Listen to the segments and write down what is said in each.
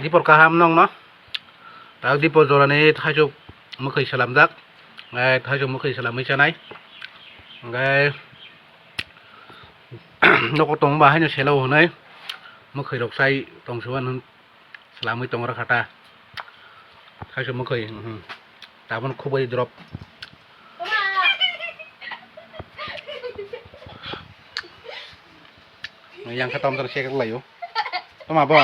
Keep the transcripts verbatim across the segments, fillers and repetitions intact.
Dipor kaham nongno. Tak dipor jorani thaichuk mwkhwi slamjak. Ngai thaichuk mwkhwi slamwi chanai. Ngai noko tongba haino selo hwnwi mwkhwi rok sai tongsiwan hwn slamwi tongro khata. Thaichuk mwkhwi, mhm. Tabon khubui drop. Yang kha tom tom sek layo. Toma bo.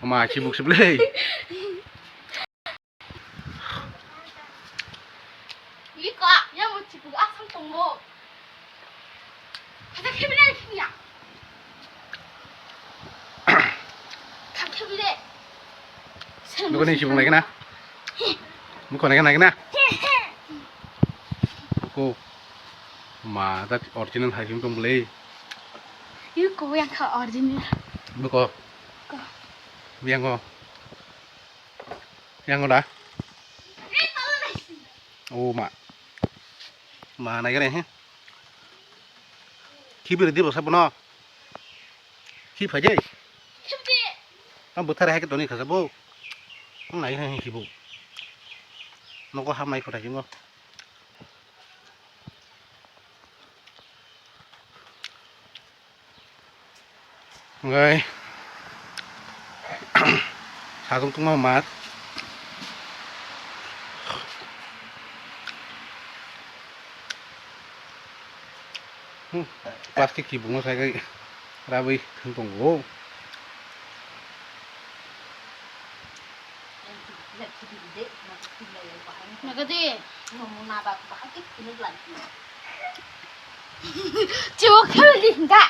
Toma chibuk siblei. Iko, yang chibuk asam tongo. Kata kebile kimya. Kam kebile. Bukan ni chibuk lagi na. Bukan lagi na. Ko ma ta original hai tong bole. Iko yang kha original. Buko. Ko. Yang ko. Yang ko da. O ma. Ma nai gane he. Khibi ridi bo sabono. Khi phai jai. Tam buthar hai ke toni khasa bo. Ang nai hai khibu. Noko ham nai khotai jingo. Ngai. Sajung tungma mat. Hmm, plastic kibungo sai kai rabui thung tongo. Nagadi. Chiwo kheli hinda.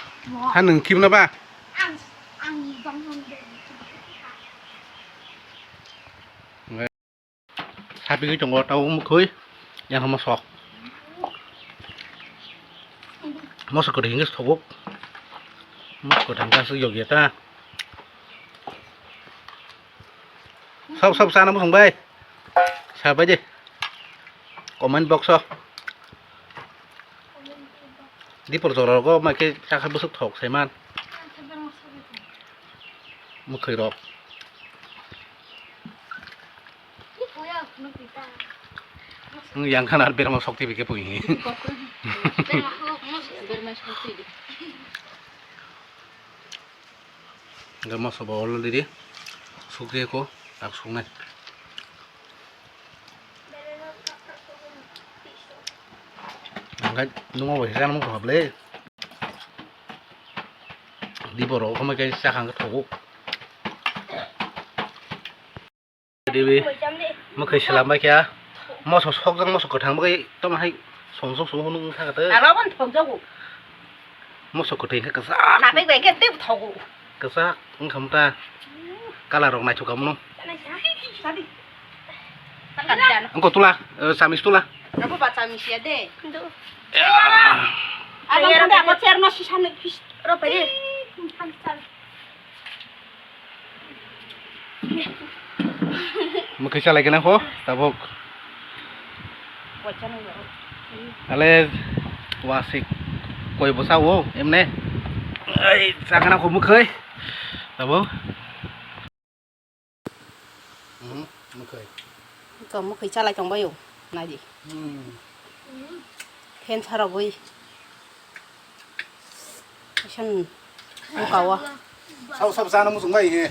Ha nung khibna ba? Ang, ang bang bang. Sapigwi tongo tabo mwkhwi, yang hamo sok. Mosok kwthwi hwnkhe sogok. Mosok kwthang khe aswk yokya ta. Sob, sob, chana bwswng bai. Sabai de. Comment box o. Dipor jora rogo mai khe chakha bwswk thok saiman. Mwkhwi rok. Wng yang khan ar berma sokti bike pui. Berma sokti. Berma sobo already sukri ko tak suknai. Angkai nungo bo hisan mung khaple. Di borok okhomai khe chakha wngkha thogo. Dibi mwkhwi slam bai khe moso sokjak, moso kwthang bai tamo hai song song song hwnwi wngkha khe. Aro ban thokjago. Moso kwthwi khe kwchak. Nabai bai khe tei thogo. Kwchak wngkha mota. Colour rok naithok kha mano. Tadi. Tadi. Angko tula, eh, samis tula. Abo ba samis ya de. Ado tadi abo chair no sisa no pis ro pai. Mwkhwi chalai khe nang kho tabuk. Ale wasik koi bwsa o emne. Ai chakha nang kho mwkhwi tabuk. Mhm, mwkhwi. Iko mwkhwi chalai tong baio, naidi. Hmm. Phen sarogwi. Asan bukawa. Sabo sabo chana muchung bai he.